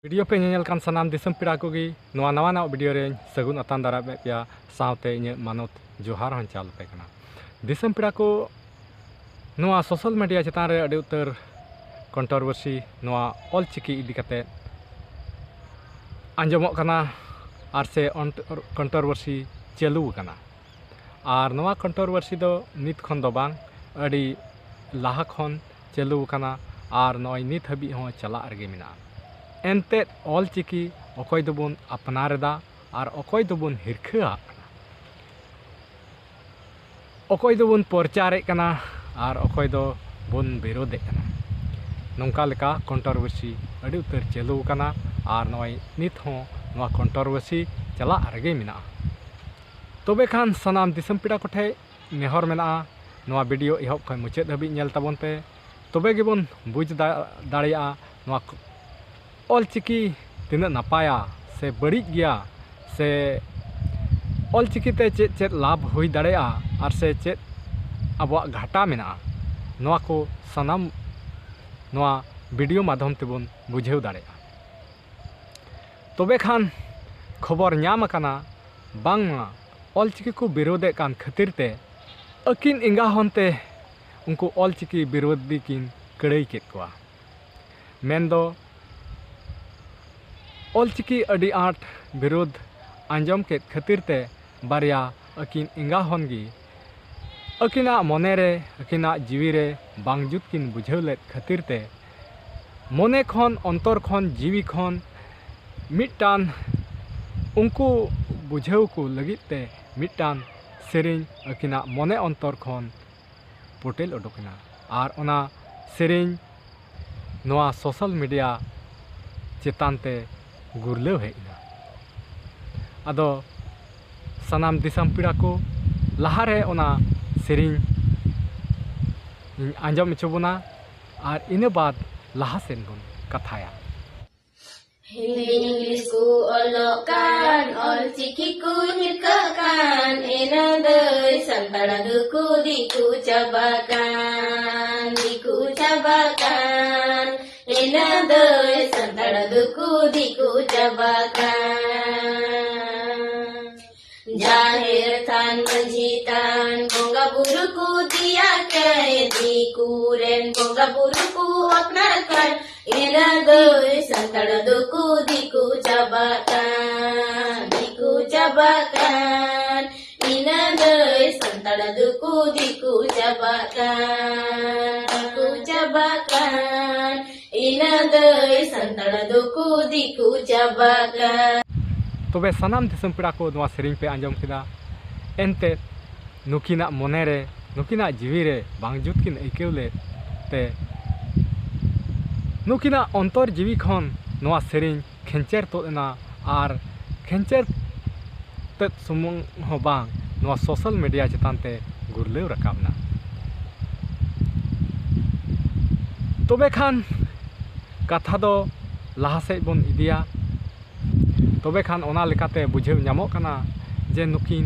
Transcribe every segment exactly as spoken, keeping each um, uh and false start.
Video ᱯᱮ ᱧᱮᱧᱮᱞ ᱠᱟᱱ ᱥᱟᱱᱟᱢ ᱫᱤᱥᱚᱢ ᱯᱮᱲᱟ ᱠᱚᱜᱮ ᱱᱚᱣᱟ ᱱᱟᱣᱟ ᱱᱟᱣᱟ ᱵᱷᱤᱰᱤᱭᱳ ᱨᱮᱧ ᱥᱟᱹᱜᱩᱱ ᱟᱛᱟᱝ ᱫᱟᱨᱟᱢᱮᱫ ᱯᱮᱭᱟ, ᱥᱟᱶᱛᱮ ᱤᱧᱟᱹᱜ ᱢᱟᱱᱚᱛ ᱡᱚᱦᱟᱨ ᱦᱚᱸᱧ ᱪᱟᱞ ᱟᱯᱮ ᱠᱟᱱᱟ᱾ ᱫᱤᱥᱚᱢ ᱯᱮᱲᱟ ᱠᱚ, ᱱᱚᱣᱟ ᱥᱳᱥᱟᱞ ᱢᱤᱰᱤᱭᱟ ᱪᱮᱛᱟᱱ ᱨᱮ ᱟᱹᱰᱤ ᱩᱛᱟᱹᱨ ᱠᱚᱱᱴᱨᱳᱵᱷᱟᱨᱥᱤ ᱱᱚᱣᱟ ᱚᱞ ᱪᱤᱠᱤ ᱤᱫᱤ ᱠᱟᱛᱮ ᱟᱸᱡᱚᱢᱚᱜ ᱠᱟᱱᱟ ᱟᱨ ᱥᱮ ᱚᱱᱴ-, ᱠᱚᱱᱴᱨᱳᱵᱷᱟᱨᱥᱤ ᱪᱟᱹᱞᱩ ᱟᱠᱟᱱᱟ᱾ ᱟᱨ ᱱᱚᱣᱟ ᱠᱚᱱᱴᱨᱳᱵᱷᱟᱨᱥᱤ ᱫᱚ ᱱᱤᱛ ᱠᱷᱚᱱ ᱫᱚ ᱵᱟᱝ, ᱟᱹᱰᱤ ᱞᱟᱦᱟ ᱠᱷᱚᱱ ᱪᱟᱹᱞᱩ ᱟᱠᱟᱱᱟ ᱟᱨ ᱱᱚᱜᱼᱚᱭ ᱱᱤᱛ ᱦᱟᱹᱵᱤᱡ ᱦᱚᱸ ᱪᱟᱞᱟᱜ ᱨᱮᱜᱮ ᱢᱮᱱᱟᱜᱼᱟ᱾ ᱮᱱᱛᱮᱫ ᱚᱞ ᱪᱤᱠᱤ ᱚᱠᱚᱭ ᱫᱚᱵᱚᱱ ᱟᱯᱱᱟᱨ ᱮᱫᱟ ᱟᱨ ᱚᱠᱚᱭ ᱫᱚᱵᱚᱱ ᱦᱤᱨᱠᱷᱟᱹᱣᱟᱜ ᱠᱟᱱᱟ, ᱚᱠᱚᱭ ᱫᱚᱵᱚᱱ ᱯᱨᱚᱪᱟᱨᱮᱫ ᱠᱟᱱᱟ ᱟᱨ ᱚᱠᱚᱭ ᱫᱚᱵᱚᱱ ᱵᱤᱨᱳᱫᱷᱮᱫ ᱠᱟᱱᱟ᱾ ᱱᱚᱝᱠᱟ ᱞᱮᱠᱟ ᱠᱚᱱᱴᱨᱳᱵᱷᱟᱨᱥᱤ ᱟᱹᱰᱤ ᱩᱛᱟᱹᱨ ᱪᱟᱹᱞᱩ ᱟᱠᱟᱱᱟ ᱟᱨ ᱱᱚᱜᱼᱚᱭ ᱱᱤᱛ ᱦᱚᱸ ᱱᱚᱣᱟ ᱠᱚᱱᱴᱨᱳᱵᱷᱟᱨᱥᱤ ᱪᱟᱞᱟᱜ ᱨᱮᱜᱮ ᱢᱮᱱᱟᱜᱼᱟ᱾ ᱛᱚᱵᱮ ᱠᱷᱟᱱ ᱥᱟᱱᱟᱢ ᱫᱤᱥᱚᱢ ᱯᱮᱲᱟ ᱠᱚᱴᱷᱮᱱ ᱱᱮᱦᱚᱨ ᱢᱮᱱᱟᱜᱼᱟ, ᱱᱚᱣᱟ ᱵᱷᱤᱰᱤᱭᱳ ᱮᱦᱚᱵ ᱠᱷᱚᱱ ᱢᱩᱪᱟᱹᱫ ᱦᱟᱹᱵᱤᱡ ᱧᱮᱞ ᱛᱟᱵᱚᱱ ᱯᱮ, ᱛᱚᱵᱮ ᱜᱮᱵᱚᱱ ᱵᱩᱡᱽ ᱫᱟ-, ᱫᱟᱲᱮᱭᱟᱜᱼᱟ ᱱᱚᱣᱟ ᱠᱚ-, ᱚᱞ ᱪᱤᱠᱤ ᱛᱤᱱᱟᱹᱜ ᱱᱟᱯᱟᱭᱟ ᱥᱮ ᱵᱟᱹᱲᱤᱡ ᱜᱮᱭᱟ, ᱥᱮ ᱚᱞ ᱪᱤᱠᱤ ᱛᱮ ᱪᱮᱫ ᱪᱮᱫ ᱞᱟᱵᱷ ᱦᱩᱭ ᱫᱟᱲᱮᱭᱟᱜᱼᱟ ᱟᱨ ᱥᱮ ᱪᱮᱫ ᱟᱵᱚᱣᱟᱜ ᱜᱷᱟᱴᱟ ᱢᱮᱱᱟᱜᱼᱟ, ᱱᱚᱣᱟ ᱠᱚ ᱥᱟᱱᱟᱢ ᱱᱚᱣᱟ ᱵᱷᱤᱰᱤᱭᱳ ᱢᱟᱫᱽᱫᱷᱚᱢ ᱛᱮᱵᱚᱱ ᱵᱩᱡᱷᱟᱹᱣ ᱫᱟᱲᱮᱭᱟᱜᱼᱟ᱾ ᱛᱚᱵᱮ ᱠᱷᱟᱱ ᱠᱷᱚᱵᱚᱨ ᱧᱟᱢ ᱟᱠᱟᱱᱟ ᱵᱟᱝᱢᱟ ᱚᱞ ᱪᱤᱠᱤ ᱠᱚ ᱵᱤᱨᱳᱫᱷᱮᱫ ᱠᱟᱱ ᱠᱷᱟᱹᱛᱤᱨ ᱛᱮ ᱟᱹᱠᱤᱱ ᱮᱸᱜᱟ ᱦᱚᱱᱛᱮ ᱩᱱᱠᱩ ᱚᱞ ᱪᱤᱠᱤ ᱵᱤᱨᱳᱫᱷᱤ ᱠᱤᱱ ᱠᱟᱹᱲᱟᱹᱭ ᱠᱮᱫ ᱠᱚᱣᱟ᱾ ᱢᱮᱱᱫᱚ ᱚᱞ ᱪᱤᱠᱤ ᱟᱹᱰᱤ ᱟᱸᱴ ᱵᱤᱨᱳᱫᱷ ᱟᱸᱡᱚᱢ ᱠᱮᱫ ᱠᱷᱟᱹᱛᱤᱨ ᱛᱮ ᱵᱟᱨᱭᱟ ᱟᱹᱠᱤᱱ ᱮᱸᱜᱟ ᱦᱚᱱ ᱜᱮ ᱟᱹᱠᱤᱱᱟᱜ ᱢᱚᱱᱮ ᱨᱮ, ᱟᱹᱠᱤᱱᱟᱜ ᱡᱤᱣᱤ ᱨᱮ ᱵᱟᱝ ᱡᱩᱛ ᱠᱤᱱ ᱵᱩᱡᱷᱟᱹᱣ ᱞᱮᱫ ᱠᱷᱟᱹᱛᱤᱨ ᱛᱮ ᱢᱚᱱᱮ ᱠᱷᱚᱱ, ᱚᱱᱛᱚᱨ ᱠᱷᱚᱱ, ᱡᱤᱣᱤ ᱠᱷᱚᱱ ᱢᱤᱫᱴᱟᱝ ᱩᱱᱠᱩ ᱵᱩᱡᱷᱟᱹᱣ ᱠᱚ ᱞᱟᱹᱜᱤᱫ ᱛᱮ ᱢᱤᱫᱴᱟᱝ ᱥᱮᱨᱮᱧ ᱟᱹᱠᱤᱱᱟᱜ ᱢᱚᱱᱮ ᱚᱱᱛᱚᱨ ᱠᱷᱚᱱ ᱯᱚᱴᱮᱞ ᱩᱰᱩᱠ ᱮᱱᱟ᱾ ᱟᱨ ᱚᱱᱟ ᱥᱮᱨᱮᱧ ᱱᱚᱣᱟ ᱥᱳᱥᱟᱞ ᱢᱤᱰᱤᱭᱟ ᱪᱮᱛᱟᱱ ᱛᱮ ᱜᱩᱨᱞᱟᱹᱣ ᱦᱮᱡ ᱮᱱᱟ᱾ ᱟᱫᱚ ᱥᱟᱱᱟᱢ ᱫᱤᱥᱚᱢ ᱯᱮᱲᱟ ᱠᱚ, ᱞᱟᱦᱟᱨᱮ ᱚᱱᱟ ᱥᱮᱨᱮᱧ ᱤᱧ ᱟᱸᱡᱚᱢ ᱦᱚᱪᱚ ᱵᱚᱱᱟ ᱟᱨ ᱤᱱᱟᱹ ᱵᱟᱫᱽ ᱞᱟᱦᱟ ᱥᱮᱱ ᱵᱚᱱ ᱠᱟᱛᱷᱟᱭᱟ᱾ ᱦᱤᱱᱫᱤ ᱤᱝᱞᱤᱥ ᱠᱚ ᱚᱞᱚᱜ ᱠᱟᱱ, ᱚᱞ ᱪᱤᱠᱤ ᱠᱚ ᱧᱩᱨᱠᱟᱹᱜ ᱠᱟᱱ, ᱤᱱᱟᱹ ᱫᱟᱹᱭ ᱥᱟᱱᱛᱟᱲ ᱫᱚᱠᱚ ᱫᱤᱠᱩ ᱪᱟᱵᱟ ᱠᱟᱱ, ᱫᱤᱠᱩ ᱪᱟᱵᱟ ᱠᱟᱱ᱾ ᱤᱱᱟᱹ ᱫᱚᱭ ᱥᱟᱱᱛᱟᱲ ᱫᱚᱠᱚ ᱫᱤᱠᱩ ᱪᱟᱵᱟᱜ ᱠᱟᱱ᱾ ᱡᱟᱦᱮᱨ ᱛᱷᱟᱱ ᱢᱟᱹᱡᱷᱤ ᱛᱷᱟᱱ ᱵᱚᱸᱜᱟ ᱵᱩᱨᱩ ᱠᱚ ᱫᱮᱭᱟ ᱠᱟᱭ, ᱫᱤᱠᱩ ᱨᱮᱱ ᱵᱚᱸᱜᱟ ᱵᱩᱨᱩ ᱠᱚ ᱟᱯᱱᱟᱨ ᱠᱟᱱ᱾ ᱤᱱᱟᱹ ᱫᱚᱭ ᱥᱟᱱᱛᱟᱲ ᱫᱚᱠᱚ ᱫᱤᱠᱩ ᱪᱟᱵᱟᱜ ᱠᱟᱱ, ᱫᱤᱠᱩ ᱪᱟᱵᱟᱜ ᱠᱟᱱ᱾ ᱤᱱᱟᱹ ᱫᱚᱭ ᱥᱟᱱᱛᱟᱲ ᱫᱚᱠᱚ ᱫᱤᱠᱩ ᱪᱟᱵᱟᱜ ᱠᱟᱱ, ᱫᱤᱠᱩ ᱪᱟᱵᱟᱜ ᱠᱟᱱ᱾ ᱤᱱᱟᱹ ᱫᱚᱭ ᱥᱟᱱᱛᱟᱲ ᱫᱚᱠᱚ ᱫᱤᱠᱩ ᱪᱟᱵᱟᱜ ᱠᱟᱱ᱾ ᱛᱚᱵᱮ ᱥᱟᱱᱟᱢ ᱫᱤᱥᱚᱢ ᱯᱮᱲᱟ ᱠᱚ ᱱᱚᱣᱟ ᱥᱮᱨᱮᱧ ᱯᱮ ᱟᱸᱡᱚᱢ ᱠᱮᱫᱟ᱾ ᱮᱱᱛᱮᱫ ᱱᱩᱠᱤᱱᱟᱜ ᱢᱚᱱᱮ ᱨᱮ, ᱱᱩᱠᱤᱱᱟᱜ ᱡᱤᱣᱤ ᱨᱮ ᱵᱟᱝ ᱡᱩᱛ ᱠᱤᱱ ᱟᱹᱭᱠᱟᱹᱣ ᱞᱮᱫ ᱛᱮ ᱱᱩᱠᱤᱱᱟᱜ ᱚᱱᱛᱚᱨ ᱡᱤᱣᱤ ᱠᱷᱚᱱ ᱱᱚᱣᱟ ᱥᱮᱨᱮᱧ ᱠᱷᱮᱧᱪᱮᱨ ᱛᱩᱫ ᱮᱱᱟ ᱟᱨ ᱠᱷᱮᱧᱪᱮᱨ ᱛᱮᱫ ᱥᱩᱢᱩᱝ ᱦᱚᱸ ᱵᱟᱝ, ᱱᱚᱣᱟ social media ᱪᱮᱛᱟᱱ ᱛᱮ ᱜᱩᱨᱞᱟᱹᱣ ᱨᱟᱠᱟᱵ ᱮᱱᱟ᱾ ᱛᱚᱵᱮ ᱠᱷᱟᱱ ᱠᱟᱛᱷᱟ ᱫᱚ ᱞᱟᱦᱟ ᱥᱮᱫ ᱵᱚᱱ ᱤᱫᱤᱭᱟ᱾ ᱛᱚᱵᱮ ᱠᱷᱟᱱ ᱚᱱᱟ ᱞᱮᱠᱟᱛᱮ ᱵᱩᱡᱷᱟᱹᱣ ᱧᱟᱢᱚᱜ ᱠᱟᱱᱟ ᱡᱮ ᱱᱩᱠᱤᱱ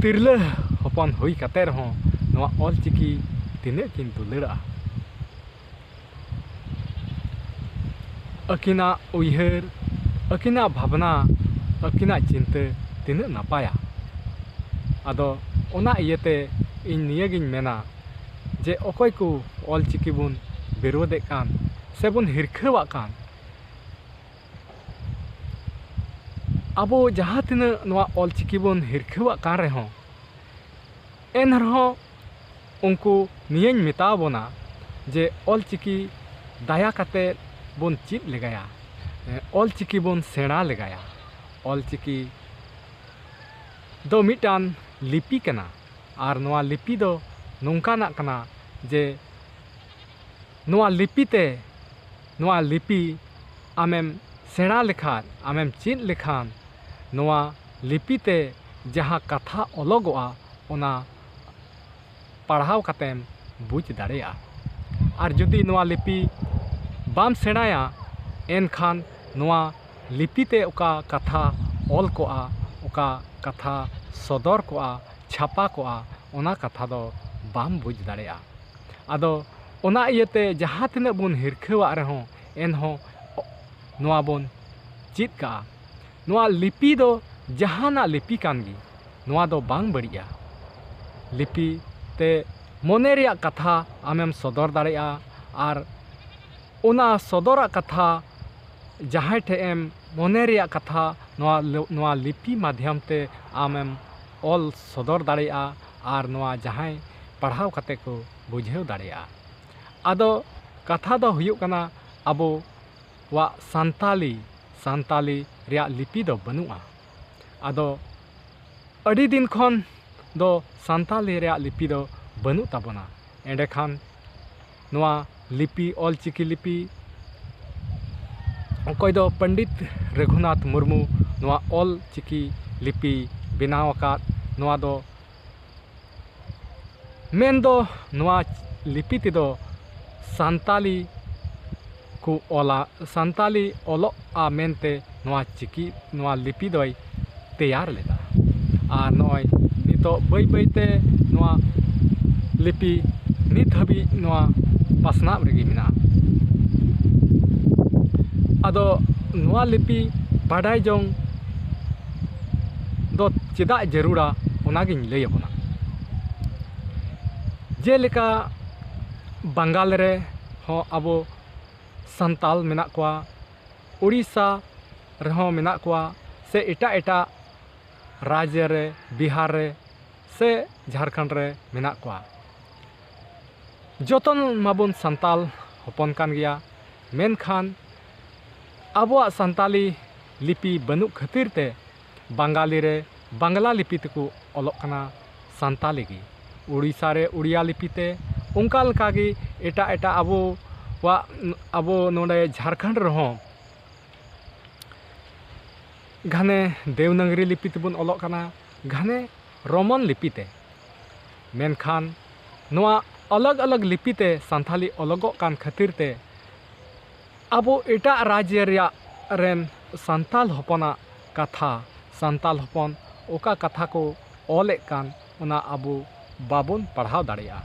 ᱛᱤᱨᱞᱟᱹ ᱦᱚᱯᱚᱱ ᱦᱩᱭ ᱠᱟᱛᱮ ᱨᱮᱦᱚᱸ ᱱᱚᱣᱟ ᱚᱞ ᱪᱤᱠᱤ ᱛᱤᱱᱟᱹᱜ ᱠᱤᱱ ᱫᱩᱞᱟᱹᱲᱟᱜᱼᱟ᱾ ᱟᱹᱠᱤᱱᱟᱜ ᱩᱭᱦᱟᱹᱨ, ᱟᱹᱠᱤᱱᱟᱜ ᱵᱷᱟᱵᱽᱱᱟ, ᱟᱹᱠᱤᱱᱟᱜ ᱪᱤᱱᱛᱟᱹ ᱛᱤᱱᱟᱹᱜ ᱱᱟᱯᱟᱭᱟ᱾ ᱟᱫᱚ ᱚᱱᱟ ᱤᱭᱟᱹᱛᱮ ᱤᱧ ᱱᱤᱭᱟᱹᱜᱤᱧ ᱢᱮᱱᱟ ᱡᱮ ᱚᱠᱚᱭ ᱠᱚ ᱚᱞ ᱪᱤᱠᱤ ᱵᱚᱱ ᱵᱤᱨᱳᱫᱮᱫ ᱠᱟᱱ ᱥᱮᱵᱚᱱ ᱦᱤᱨᱠᱷᱟᱹᱣᱟᱜ ᱠᱟᱱ, ᱟᱵᱚ ᱡᱟᱦᱟᱸ ᱛᱤᱱᱟᱹᱜ ᱱᱚᱣᱟ ᱚᱞ ᱪᱤᱠᱤ ᱵᱚᱱ ᱦᱤᱨᱠᱷᱟᱹᱣᱟᱜ ᱠᱟᱱ ᱨᱮᱦᱚᱸ, ᱮᱱ ᱨᱮᱦᱚᱸ ᱩᱱᱠᱩ ᱱᱤᱭᱟᱹᱧ ᱢᱮᱛᱟ ᱵᱚᱱᱟ ᱡᱮ ᱚᱞ ᱪᱤᱠᱤ ᱫᱟᱭᱟ ᱠᱟᱛᱮ ᱵᱚᱱ ᱪᱮᱫ ᱞᱮᱜᱟᱭᱟ, ᱚᱞ ᱪᱤᱠᱤ ᱵᱚᱱ ᱥᱮᱬᱟ ᱞᱮᱜᱟᱭᱟ᱾ ᱚᱞ ᱪᱤᱠᱤ ᱫᱚ ᱢᱤᱫᱴᱟᱝ ᱞᱤᱯᱤ ᱠᱟᱱᱟ, ᱟᱨ ᱱᱚᱣᱟ ᱞᱤᱯᱤ ᱫᱚ ᱱᱚᱝᱠᱟᱱᱟᱜ ᱠᱟᱱᱟ ᱡᱮ ᱱᱚᱣᱟ ᱞᱤᱯᱤ ᱛᱮ, ᱱᱚᱣᱟ ᱞᱤᱯᱤ ᱟᱢᱮᱢ ᱥᱮᱬᱟ ᱞᱮᱠᱷᱟᱱ, ᱟᱢᱮᱢ ᱪᱮᱫ ᱞᱮᱠᱷᱟᱱ, ᱱᱚᱣᱟ ᱞᱤᱯᱤ ᱛᱮ ᱡᱟᱦᱟᱸ ᱠᱟᱛᱷᱟ ᱚᱞᱚᱜᱚᱜᱼᱟ, ᱚᱱᱟ ᱯᱟᱲᱦᱟᱣ ᱠᱟᱛᱮᱢ ᱵᱩᱡᱽ ᱫᱟᱲᱮᱭᱟᱜᱼᱟ᱾ ᱟᱨ ᱡᱩᱫᱤ ᱱᱚᱣᱟ ᱞᱤᱯᱤ ᱵᱟᱢ ᱥᱮᱬᱟᱭᱟ, ᱮᱱᱠᱷᱟᱱ ᱱᱚᱣᱟ ᱞᱤᱯᱤ ᱛᱮ ᱚᱠᱟ ᱠᱟᱛᱷᱟ ᱚᱞ ᱠᱚᱜᱼᱟ, ᱚᱠᱟ ᱠᱟᱛᱷᱟ ᱥᱚᱫᱚᱨ ᱠᱚᱜᱼᱟ, ᱪᱷᱟᱯᱟ ᱠᱚᱜᱼᱟ, ᱚᱱᱟ ᱠᱟᱛᱷᱟ ᱫᱚ ᱵᱟᱢ ᱵᱩᱡᱽ ᱫᱟᱲᱮᱭᱟᱜᱼᱟ᱾ ᱟᱫᱚ ᱚᱱᱟ ᱤᱭᱟᱹᱛᱮ ᱡᱟᱦᱟᱸ ᱛᱤᱱᱟᱹᱜ ᱵᱚᱱ ᱦᱤᱨᱠᱷᱟᱹᱣᱟᱜ ᱨᱮᱦᱚᱸ, ᱮᱱᱦᱚᱸ ᱱᱚᱣᱟ ᱵᱚᱱ ᱪᱮᱫ ᱠᱟᱜᱼᱟ᱾ ᱱᱚᱣᱟ ᱞᱤᱯᱤ ᱫᱚ ᱡᱟᱦᱟᱱᱟᱜ ᱞᱤᱯᱤ ᱠᱟᱱ ᱜᱮ, ᱱᱚᱣᱟ ᱫᱚ ᱵᱟᱝ ᱵᱟᱹᱲᱤᱡᱼᱟ᱾ ᱞᱤᱯᱤ ᱛᱮ ᱢᱚᱱᱮ ᱨᱮᱭᱟᱜ ᱠᱟᱛᱷᱟ ᱟᱢᱮᱢ ᱥᱚᱫᱚᱨ ᱫᱟᱲᱮᱭᱟᱜᱼᱟ, ᱟᱨ ᱚᱱᱟ ᱥᱚᱫᱚᱨᱟᱜ ᱠᱟᱛᱷᱟ ᱡᱟᱦᱟᱸᱭ ᱴᱷᱮᱡ ᱮᱢ ᱢᱚᱱᱮ ᱨᱮᱭᱟᱜ ᱠᱟᱛᱷᱟ ᱱᱚᱣᱟ ᱞᱤ-, ᱱᱚᱣᱟ ᱞᱤᱯᱤ ᱢᱟᱫᱽᱫᱷᱚᱢ ᱛᱮ ᱟᱢᱮᱢ ᱚᱞ ᱥᱚᱫᱚᱨ ᱫᱟᱲᱮᱭᱟᱜᱼᱟ, ᱟᱨ ᱱᱚᱣᱟ ᱡᱟᱦᱟᱸᱭ ᱯᱟᱲᱦᱟᱣ ᱠᱟᱛᱮ ᱠᱚ ᱵᱩᱡᱷᱟᱹᱣ ᱫᱟᱲᱮᱭᱟᱜᱼᱟ᱾ ᱟᱫᱚ ᱠᱟᱛᱷᱟ ᱫᱚ ᱦᱩᱭᱩᱜ ᱠᱟᱱᱟ, ᱟᱵᱚᱣᱟᱜ ᱥᱟᱱᱛᱟᱞᱤ, ᱥᱟᱱᱛᱟᱞᱤ ᱨᱮᱭᱟᱜ ᱞᱤᱯᱤ ᱫᱚ ᱵᱟᱹᱱᱩᱜᱼᱟ᱾ ᱟᱫᱚ ᱟᱹᱰᱤ ᱫᱤᱱ ᱠᱷᱚᱱ ᱫᱚ ᱥᱟᱱᱛᱟᱞᱤ ᱨᱮᱭᱟᱜ ᱞᱤᱯᱤ ᱫᱚ ᱵᱟᱹᱱᱩᱜ ᱛᱟᱵᱚᱱᱟ᱾ ᱮᱸᱰᱮᱠᱷᱟᱱ ᱱᱚᱣᱟ ᱞᱤᱯᱤ, ᱚᱞ ᱪᱤᱠᱤ ᱞᱤᱯᱤ, ᱚᱠᱚᱭ ᱫᱚ ᱯᱚᱱᱰᱤᱛ ᱨᱚᱜᱷᱩᱱᱟᱛᱷ ᱢᱩᱨᱢᱩ ᱱᱚᱣᱟ ᱚᱞ ᱪᱤᱠᱤ ᱞᱤᱯᱤ ᱵᱮᱱᱟᱣ ᱟᱠᱟᱫ, ᱱᱚᱣᱟ ᱫᱚ ᱢᱮᱱᱫᱚ ᱱᱚᱣᱟ ᱞᱤᱯᱤ ᱛᱮᱫᱚ ᱥᱟᱱᱛᱟᱞᱤ ᱠᱚ ᱚᱞᱟ, ᱥᱟᱱᱛᱟᱞᱤ ᱚᱞᱚᱜᱼᱟ ᱢᱮᱱᱛᱮ ᱱᱚᱣᱟ ᱪᱤᱠᱤ, ᱱᱚᱣᱟ ᱞᱤᱯᱤ ᱫᱚᱭ ᱛᱮᱭᱟᱨ ᱞᱮᱫᱟ᱾ ᱟᱨ ᱱᱚᱜᱼᱚᱭ ᱱᱤᱛᱚᱜ ᱵᱟᱹᱭ ᱵᱟᱹᱭᱛᱮ ᱱᱚᱣᱟ ᱞᱤᱯᱤ ᱱᱤᱛ ᱦᱟᱹᱵᱤᱡ ᱱᱚᱣᱟ ᱯᱟᱥᱱᱟᱣ ᱨᱮᱜᱮ ᱢᱮᱱᱟᱜᱼᱟ᱾ ᱟᱫᱚ ᱱᱚᱣᱟ ᱞᱤᱯᱤ ᱵᱟᱰᱟᱭ ᱡᱚᱝ ᱫᱚ ᱪᱮᱫᱟᱜ ᱡᱟᱹᱨᱩᱲᱟ, ᱚᱱᱟᱜᱤᱧ ᱞᱟᱹᱭ ᱟᱵᱚᱱᱟ᱾ ᱡᱮᱞᱮᱠᱟ ᱵᱟᱝᱜᱟᱞ ᱨᱮ ᱦᱚᱸ ᱟᱵᱚ ᱥᱟᱱᱛᱟᱞ ᱢᱮᱱᱟᱜ ᱠᱚᱣᱟ, ᱩᱲᱤᱥᱥᱟ ᱨᱮᱦᱚᱸ ᱢᱮᱱᱟᱜ ᱠᱚᱣᱟ, ᱥᱮ ᱮᱴᱟᱜ ᱮᱴᱟᱜ ᱨᱟᱡᱽ ᱨᱮ, ᱵᱤᱦᱟᱨ ᱨᱮ, ᱥᱮ ᱡᱷᱟᱲᱠᱷᱚᱸᱰ ᱨᱮ ᱢᱮᱱᱟᱜ ᱠᱚᱣᱟ᱾ ᱡᱚᱛᱚᱱ ᱢᱟᱵᱚᱱ ᱥᱟᱱᱛᱟᱞ ᱦᱚᱯᱚᱱ ᱠᱟᱱ ᱜᱮᱭᱟ, ᱢᱮᱱᱠᱷᱟᱱ ᱟᱵᱚᱣᱟᱜ ᱥᱟᱱᱛᱟᱞᱤ ᱞᱤᱯᱤ ᱵᱟᱹᱱᱩᱜ ᱠᱷᱟᱹᱛᱤᱨ ᱛᱮ ᱵᱟᱝᱜᱟᱞᱤ ᱨᱮ ᱵᱟᱝᱞᱟ ᱞᱤᱯᱤ ᱛᱮᱠᱚ ᱚᱞᱚᱜ ᱠᱟᱱᱟ ᱥᱟᱱᱛᱟᱞᱤ ᱜᱮ, ᱩᱲᱤᱥᱥᱟ ᱨᱮ ᱩᱲᱤᱭᱟ ᱞᱤᱯᱤ ᱛᱮ, ᱚᱱᱠᱟ ᱞᱮᱠᱟᱜᱮ ᱮᱴᱟᱜ ᱮᱴᱟᱜ ᱟᱵᱚᱣᱟᱜ, ᱟᱵᱚ ᱱᱚᱰᱮ ᱡᱷᱟᱲᱠᱷᱚᱸᱰ ᱨᱮᱦᱚᱸ ᱜᱷᱟᱱᱮ ᱫᱮᱣᱱᱟᱜᱽᱨᱤ ᱞᱤᱯᱤ ᱛᱮᱵᱚᱱ ᱚᱞᱚᱜ ᱠᱟᱱᱟ, ᱜᱷᱟᱱᱮ ᱨᱳᱢᱟᱱ ᱞᱤᱯᱤ ᱛᱮ᱾ ᱢᱮᱱᱠᱷᱟᱱ ᱱᱚᱣᱟ ᱟᱞᱟᱜᱽ ᱟᱞᱟᱜᱽ ᱞᱤᱯᱤ ᱛᱮ ᱥᱟᱱᱛᱷᱟᱞᱤ ᱚᱞᱚᱜᱚᱜ ᱠᱟᱱ ᱠᱷᱟᱹᱛᱤᱨ ᱛᱮ ᱟᱵᱚ ᱮᱴᱟᱜ ᱨᱟᱡᱽ ᱨᱮᱭᱟᱜ ᱨᱮᱱ ᱥᱟᱱᱛᱟᱞ ᱦᱚᱯᱚᱱᱟᱜ ᱠᱟᱛᱷᱟ, ᱥᱟᱱᱛᱟᱞ ᱦᱚᱯᱚᱱ ᱚᱠᱟ ᱠᱟᱛᱷᱟ ᱠᱚ ᱚᱞᱮᱫ ᱠᱟᱱ, ᱚᱱᱟ ᱟᱵᱚ ᱵᱟᱵᱚᱱ ᱯᱟᱲᱦᱟᱣ ᱫᱟᱲᱮᱭᱟᱜᱼᱟ᱾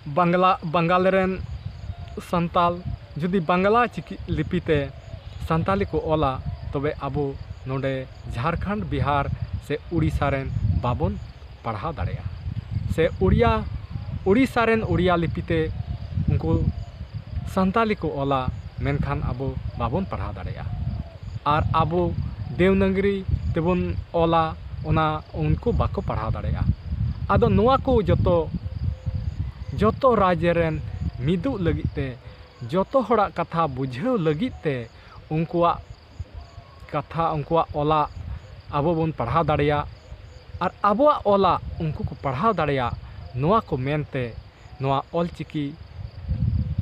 ᱵᱟᱝᱞᱟ, ᱵᱟᱝᱜᱟᱞ ᱨᱮᱱ ᱥᱟᱱᱛᱟᱞ ᱡᱩᱫᱤ ᱵᱟᱝᱞᱟ ᱪᱤᱠᱤ ᱞᱤᱯᱤ ᱛᱮ ᱥᱟᱱᱛᱟᱞᱤ ᱠᱚ ᱚᱞᱟ, ᱛᱚᱵᱮ ᱟᱵᱚ ᱱᱚᱰᱮ ᱡᱷᱟᱲᱠᱷᱚᱸᱰ, ᱵᱤᱦᱟᱨ ᱥᱮ ᱩᱲᱤᱥᱥᱟ ᱨᱮᱱ ᱵᱟᱵᱚᱱ ᱯᱟᱲᱦᱟᱣ ᱫᱟᱲᱮᱭᱟᱜᱼᱟ᱾ ᱥᱮ ᱩᱲᱤᱭᱟ, ᱩᱲᱤᱥᱥᱟ ᱨᱮᱱ ᱩᱲᱤᱭᱟ ᱞᱤᱯᱤ ᱛᱮ ᱩᱱᱠᱩ ᱥᱟᱱᱛᱟᱞᱤ ᱠᱚ ᱚᱞᱟ, ᱢᱮᱱᱠᱷᱟᱱ ᱟᱵᱚ ᱵᱟᱵᱚᱱ ᱯᱟᱲᱦᱟᱣ ᱫᱟᱲᱮᱭᱟᱜᱼᱟ᱾ ᱟᱨ ᱟᱵᱚ ᱫᱮᱣᱱᱟᱜᱽᱨᱤ ᱛᱮᱵᱚᱱ ᱚᱞᱟ, ᱚᱱᱟ ᱩᱱᱠᱩ ᱵᱟᱠᱚ ᱯᱟᱲᱦᱟᱣ ᱫᱟᱲᱮᱭᱟᱜᱼᱟ᱾ ᱟᱫᱚ ᱱᱚᱣᱟ ᱠᱚ ᱡᱚᱛᱚ, ᱡᱚᱛᱚ ᱨᱟᱡᱽ ᱨᱮᱱ ᱢᱤᱫᱚᱜ ᱞᱟᱹᱜᱤᱫ ᱛᱮ, ᱡᱚᱛᱚ ᱦᱚᱲᱟᱜ ᱠᱟᱛᱷᱟ ᱵᱩᱡᱷᱟᱹᱣ ᱞᱟᱹᱜᱤᱫ ᱛᱮ, ᱩᱱᱠᱩᱣᱟᱜ ᱠᱟᱛᱷᱟ, ᱩᱱᱠᱩᱣᱟᱜ ᱚᱞᱟᱜ ᱟᱵᱚ ᱵᱚᱱ ᱯᱟᱲᱦᱟᱣ ᱫᱟᱲᱮᱭᱟᱜ ᱟᱨ ᱟᱵᱚᱣᱟᱜ ᱚᱞᱟᱜ ᱩᱱᱠᱩ ᱠᱚ ᱯᱟᱲᱦᱟᱣ ᱫᱟᱲᱮᱭᱟᱜ, ᱱᱚᱣᱟ ᱠᱚ ᱢᱮᱱᱛᱮ ᱱᱚᱣᱟ ᱚᱞᱪᱤᱠᱤ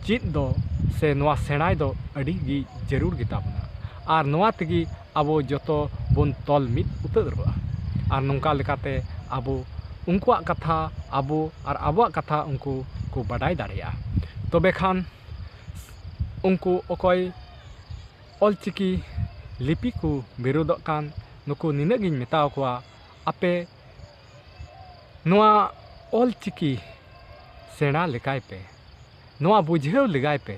ᱪᱮᱫ ᱫᱚ ᱥᱮ ᱱᱚᱣᱟ ᱥᱮᱬᱟᱭ ᱫᱚ ᱟᱹᱰᱤ ᱜᱮ ᱡᱟᱹᱨᱩᱲ ᱜᱮᱛᱟ ᱵᱚᱱᱟ᱾ ᱟᱨ ᱱᱚᱣᱟ ᱛᱮᱜᱮ ᱟᱵᱚ ᱡᱚᱛᱚ ᱵᱚᱱ ᱛᱚᱞ ᱢᱤᱫ ᱩᱛᱟᱹᱨᱚᱜᱼᱟ᱾ ᱟᱨ ᱱᱚᱝᱠᱟ ᱞᱮᱠᱟᱛᱮ ᱟᱵᱚ ᱩᱱᱠᱩᱣᱟᱜ ᱠᱟᱛᱷᱟ ᱟᱵᱚ ᱟᱨ ᱟᱵᱚᱣᱟᱜ ᱠᱟᱛᱷᱟ ᱩᱱᱠᱩ ᱠᱚ ᱵᱟᱰᱟᱭ ᱫᱟᱲᱮᱭᱟᱜᱼᱟ᱾ ᱛᱚᱵᱮ ᱠᱷᱟᱱ ᱩᱱᱠᱩ ᱚᱠᱚᱭ ᱚᱞᱪᱤᱠᱤ ᱞᱤᱯᱤ ᱠᱚ ᱵᱤᱨᱳᱫᱚᱜ ᱠᱟᱱ, ᱱᱩᱠᱩ ᱱᱤᱱᱟᱹᱜ ᱜᱤᱧ ᱢᱮᱛᱟᱣ ᱠᱚᱣᱟ, ᱟᱯᱮ ᱱᱚᱣᱟ ᱚᱞᱪᱤᱠᱤ ᱥᱮᱬᱟ ᱞᱮᱜᱟᱭ ᱯᱮ, ᱱᱚᱣᱟ ᱵᱩᱡᱷᱟᱹᱣ ᱞᱮᱜᱟᱭ ᱯᱮ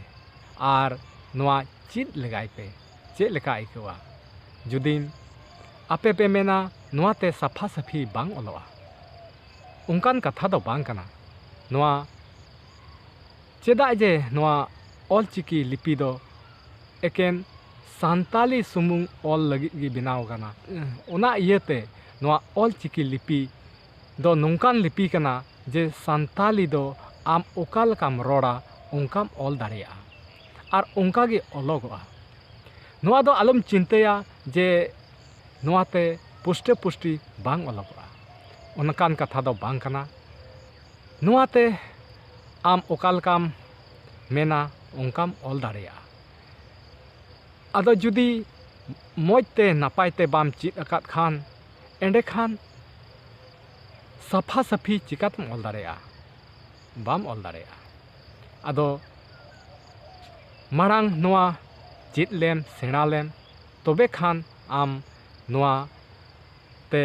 ᱟᱨ ᱱᱚᱣᱟ ᱪᱮᱫ ᱞᱮᱜᱟᱭ ᱯᱮ᱾ ᱪᱮᱫ ᱞᱮᱠᱟ ᱟᱹᱭᱠᱟᱹᱣᱟ? ᱡᱩᱫᱤᱢ, ᱟᱯᱮ ᱯᱮ ᱢᱮᱱᱟ ᱱᱚᱣᱟ ᱛᱮ ᱥᱟᱯᱷᱟ ᱥᱟᱹᱯᱷᱤ ᱵᱟᱝ ᱚᱞᱚᱜᱼᱟ, ᱚᱱᱠᱟᱱ ᱠᱟᱛᱷᱟ ᱫᱚ ᱵᱟᱝ ᱠᱟᱱᱟ᱾ ᱱᱚᱣᱟ ᱪᱮᱫᱟᱜ ᱡᱮ ᱱᱚᱣᱟ ᱚᱞᱪᱤᱠᱤ ᱞᱤᱯᱤ ᱫᱚ ᱮᱠᱮᱱ ᱥᱟᱱᱛᱟᱞᱤ ᱥᱩᱢᱩᱝ ᱚᱞ ᱞᱟᱹᱜᱤᱫ ᱜᱮ ᱵᱮᱱᱟᱣ ᱟᱠᱟᱱᱟ᱾ ᱚᱱᱟ ᱤᱭᱟᱹᱛᱮ ᱱᱚᱣᱟ ᱚᱞᱪᱤᱠᱤ ᱞᱤᱯᱤ ᱫᱚ ᱱᱚᱝᱠᱟᱱ ᱞᱤᱯᱤ ᱠᱟᱱᱟ ᱡᱮ ᱥᱟᱱᱛᱟᱞᱤ ᱫᱚ ᱟᱢ ᱚᱠᱟ ᱞᱮᱠᱟᱢ ᱨᱚᱲᱟ, ᱚᱱᱠᱟᱢ ᱚᱞ ᱫᱟᱲᱮᱭᱟᱜᱼᱟ ᱟᱨ ᱚᱱᱠᱟ ᱜᱮ ᱚᱞᱚᱜᱚᱜᱼᱟ᱾ ᱱᱚᱣᱟ ᱫᱚ ᱟᱞᱚᱢ ᱪᱤᱱᱛᱟᱹᱭᱟ ᱡᱮ ᱱᱚᱣᱟᱛᱮ ᱯᱩᱥᱴᱟᱹ ᱯᱩᱥᱴᱤ ᱵᱟᱝ ᱚᱞᱚᱜᱚᱜᱼᱟ, ᱚᱱᱠᱟᱱ ᱠᱟᱛᱷᱟ ᱫᱚ ᱵᱟᱝ ᱠᱟᱱᱟ᱾ ᱱᱚᱣᱟᱛᱮ ᱟᱢ ᱚᱠᱟ ᱞᱮᱠᱟᱢ ᱢᱮᱱᱟ, ᱚᱱᱠᱟᱢ ᱚᱞ ᱫᱟᱲᱮᱭᱟᱜᱼᱟ᱾ ᱟᱫᱚ ᱡᱩᱫᱤ ᱢᱚᱡᱽ ᱛᱮ ᱱᱟᱯᱟᱭ ᱛᱮ ᱵᱟᱢ ᱪᱮᱫ ᱟᱠᱟᱫ ᱠᱷᱟᱱ, ᱮᱸᱰᱮᱠᱷᱟᱱ ᱥᱟᱯᱷᱟ ᱥᱟᱹᱯᱷᱤ ᱪᱤᱠᱟᱹᱛᱮᱢ ᱚᱞ ᱫᱟᱲᱮᱭᱟᱜᱼᱟ? ᱵᱟᱢ ᱚᱞ ᱫᱟᱲᱮᱭᱟᱜᱼᱟ᱾ ᱟᱫᱚ ᱢᱟᱲᱟᱝ ᱱᱚᱣᱟ ᱪᱮᱫ ᱞᱮᱢ, ᱥᱮᱬᱟ ᱞᱮᱢ, ᱛᱚᱵᱮ ᱠᱷᱟᱱ ᱟᱢ ᱱᱚᱣᱟ ᱛᱮ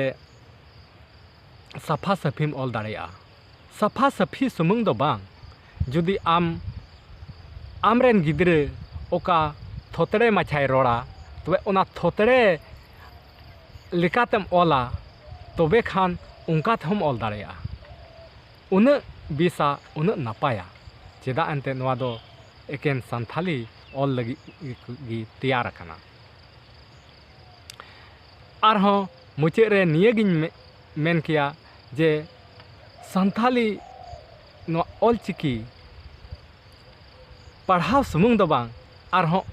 ᱥᱟᱯᱷᱟ ᱥᱟᱹᱯᱷᱤᱢ ᱚᱞ ᱫᱟᱲᱮᱭᱟᱜᱼᱟ᱾ ᱥᱟᱯᱷᱟ ᱥᱟᱹᱯᱷᱤ ᱥᱩᱢᱩᱝ ᱫᱚ ᱵᱟᱝ, ᱡᱩᱫᱤ ᱟᱢ ᱟᱢᱨᱮᱱ ᱜᱤᱫᱽᱨᱟᱹ ᱚᱠᱟ ᱛᱷᱚᱛᱲᱮ ᱢᱟᱪᱷᱟᱭ ᱨᱚᱲᱟ, ᱛᱚᱵᱮ ᱚᱱᱟ ᱛᱷᱚᱛᱲᱮ ᱞᱮᱠᱟᱛᱮᱢ ᱚᱞᱟ, ᱛᱚᱵᱮ ᱠᱷᱟᱱ ᱚᱱᱠᱟ ᱛᱮᱦᱚᱸᱢ ᱚᱞ ᱫᱟᱲᱮᱭᱟᱜᱼᱟ᱾ ᱩᱱᱟᱹᱜ ᱵᱮᱥᱟ, ᱩᱱᱟᱹᱜ ᱱᱟᱯᱟᱭᱟ᱾ ᱪᱮᱫᱟᱜ ᱮᱱᱛᱮ ᱱᱚᱣᱟ ᱫᱚ ᱮᱠᱮᱱ ᱥᱟᱱᱛᱷᱟᱞᱤ ᱚᱞ ᱞᱟᱹᱜᱤᱫ ᱜᱮ ᱛᱮᱭᱟᱨ ᱟᱠᱟᱱᱟ᱾ ᱟᱨᱦᱚᱸ ᱢᱩᱪᱟᱹᱫ ᱨᱮ ᱱᱤᱭᱟᱹᱜᱤᱧ ᱢᱮ-, ᱢᱮᱱ ᱠᱮᱭᱟ ᱡᱮ ᱥᱟᱱᱛᱷᱟᱞᱤ ᱱᱚᱣᱟ ᱚᱞᱪᱤᱠᱤ ᱯᱟᱲᱦᱟᱣ ᱥᱩᱢᱩᱝ ᱫᱚ ᱵᱟᱝ, ᱟᱨᱦᱚᱸ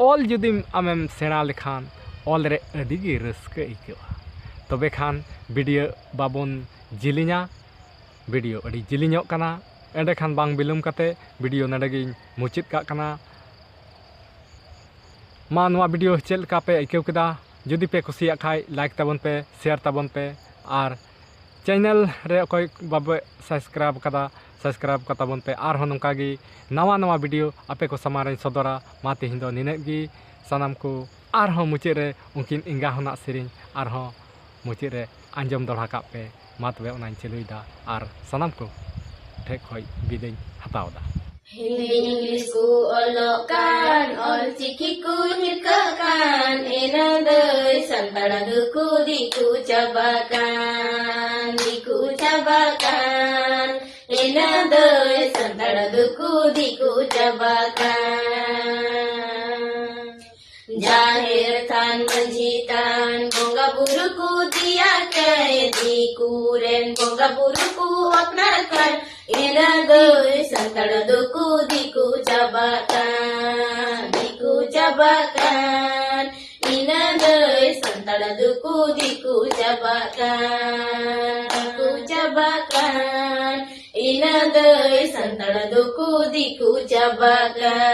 ᱚᱞ ᱡᱩᱫᱤᱢ ᱟᱢᱮᱢ ᱥᱮᱬᱟ ᱞᱮᱠᱷᱟᱱ ᱚᱞ ᱨᱮ ᱟᱹᱰᱤ ᱜᱮ ᱨᱟᱹᱥᱠᱟᱹ ᱟᱹᱭᱠᱟᱹᱜᱼᱟ᱾ ᱛᱚᱵᱮ ᱠᱷᱟᱱ ᱵᱷᱤᱰᱤᱭᱳ ᱵᱟᱵᱚᱱ ᱡᱤᱞᱤᱧᱟ, ᱵᱷᱤᱰᱤᱭᱳ ᱟᱹᱰᱤ ᱡᱤᱞᱤᱧᱚᱜ ᱠᱟᱱᱟ᱾ ᱮᱸᱰᱮᱠᱷᱟᱱ ᱵᱟᱝ ᱵᱤᱞᱚᱢ ᱠᱟᱛᱮ ᱵᱷᱤᱰᱤᱭᱳ ᱱᱚᱰᱮ ᱜᱤᱧ ᱢᱩᱪᱟᱹᱫ ᱠᱟᱜ ᱠᱟᱱᱟ᱾ ᱢᱟ, ᱱᱚᱣᱟ ᱵᱷᱤᱰᱤᱭᱳ ᱪᱮᱫ ᱞᱮᱠᱟ ᱯᱮ ᱟᱹᱭᱠᱟᱹᱣ ᱠᱮᱫᱟ? ᱡᱩᱫᱤ ᱯᱮ ᱠᱩᱥᱤᱭᱟᱜ ᱠᱷᱟᱡ ᱞᱟᱭᱤᱠ ᱛᱟᱵᱚᱱ ᱯᱮ, ᱥᱮᱭᱟᱨ ᱛᱟᱵᱚᱱ ᱯᱮ, ᱟᱨ ᱪᱮᱱᱮᱞ ᱨᱮ ᱚᱠᱚᱭ ᱵᱟᱯᱮ ᱥᱟᱵᱥᱠᱨᱟᱭᱤᱵ ᱠᱟᱫᱟ, ᱥᱟᱵᱥᱠᱨᱟᱭᱤᱵ ᱠᱟᱛᱟ ᱵᱚᱱ ᱯᱮ᱾ ᱟᱨᱦᱚᱸ ᱱᱚᱝᱠᱟ ᱜᱮ ᱱᱟᱣᱟ ᱱᱟᱣᱟ ᱵᱷᱤᱰᱤᱭᱳ ᱟᱯᱮ ᱠᱚ ᱥᱟᱢᱟᱝ ᱨᱮᱧ ᱥᱚᱫᱚᱨᱟ᱾ ᱢᱟ, ᱛᱮᱦᱮᱧ ᱫᱚ ᱱᱤᱱᱟᱹᱜ ᱜᱮ᱾ ᱥᱟᱱᱟᱢ ᱠᱚ ᱟᱨᱦᱚᱸ ᱢᱩᱪᱟᱹᱫ ᱨᱮ ᱩᱱᱠᱤᱱ ᱮᱸᱜᱟ ᱦᱚᱱᱟᱜ ᱥᱮᱨᱮᱧ ᱟᱨᱦᱚᱸ ᱢᱩᱪᱟᱹᱫ ᱨᱮ ᱟᱸᱡᱚᱢ ᱫᱚᱦᱲᱟ ᱠᱟᱜ ᱯᱮ᱾ ᱢᱟ ᱛᱚᱵᱮ ᱚᱱᱟᱧ ᱪᱟᱹᱞᱩᱭᱮᱫᱟ ᱟᱨ ᱥᱟᱱᱟᱢ ᱠᱚ ᱴᱷᱮᱡ ᱠᱷᱚᱡ ᱵᱤᱫᱟᱹᱧ ᱦᱟᱛᱟᱣ ᱮᱫᱟ᱾ ᱦᱤᱱᱫᱤ ᱤᱝᱞᱤᱥ ᱠᱚ ᱚᱞᱚᱜ ᱠᱟᱱ, ᱚᱞ ᱪᱤᱠᱤ ᱠᱚ ᱦᱤᱨᱠᱟᱹᱜ ᱠᱟᱱ, ᱤᱱᱟᱹ ᱫᱟᱹᱭ ᱥᱟᱱᱛᱟᱲ ᱫᱚᱠᱚ ᱫᱤᱠᱩ ᱪᱟᱵᱟᱜ ᱠᱟᱱ, ᱫᱤᱠᱩ ᱪᱟᱵᱟᱜ ᱠᱟᱱ, ᱤᱱᱟᱹ ᱫᱟᱹᱭ ᱥᱟᱱᱛᱟᱲ ᱫᱚᱠᱚ ᱫᱤᱠᱩ ᱪᱟᱵᱟᱜ ᱠᱟᱱ᱾ ᱡᱟᱦᱮᱨ ᱛᱷᱟᱱ ᱢᱟᱹᱡᱷᱤ ᱛᱷᱟᱱ ᱵᱚᱸᱜᱟ ᱵᱩᱨᱩ ᱠᱚ ᱛᱮᱭᱟᱨ ᱠᱟᱭ, ᱫᱤᱠᱩ ᱨᱮᱱ ᱵᱚᱸᱜᱟ ᱵᱩᱨᱩ ᱠᱚ ᱟᱯᱱᱟᱨ ᱠᱟᱭ, ᱤᱱᱟᱹ ᱫᱟᱹᱭ ᱥᱟᱱᱛᱟᱲ ᱫᱚᱠᱚ ᱫᱤᱠᱩ ᱪᱟᱵᱟᱜ ᱠᱟᱱ, ᱫᱤᱠᱩ ᱪᱟᱵᱟᱜ ᱠᱟᱱ, ᱤᱱᱟᱹ ᱫᱟᱹᱭ ᱥᱟᱱᱛᱟᱲ ᱫᱚᱠᱚ ᱫᱤᱠᱩ ᱪᱟᱵᱟᱜ ᱠᱟᱱ, ᱫᱤᱠᱩ ᱪᱟᱵᱟᱜ ᱠᱟᱱ, ᱤᱱᱟᱹ ᱫᱟᱹᱭ ᱥᱟᱱᱛᱟᱲ ᱫᱚᱠᱚ ᱫᱤᱠᱩ ᱪᱟᱵᱟᱜ ᱠᱟᱱ᱾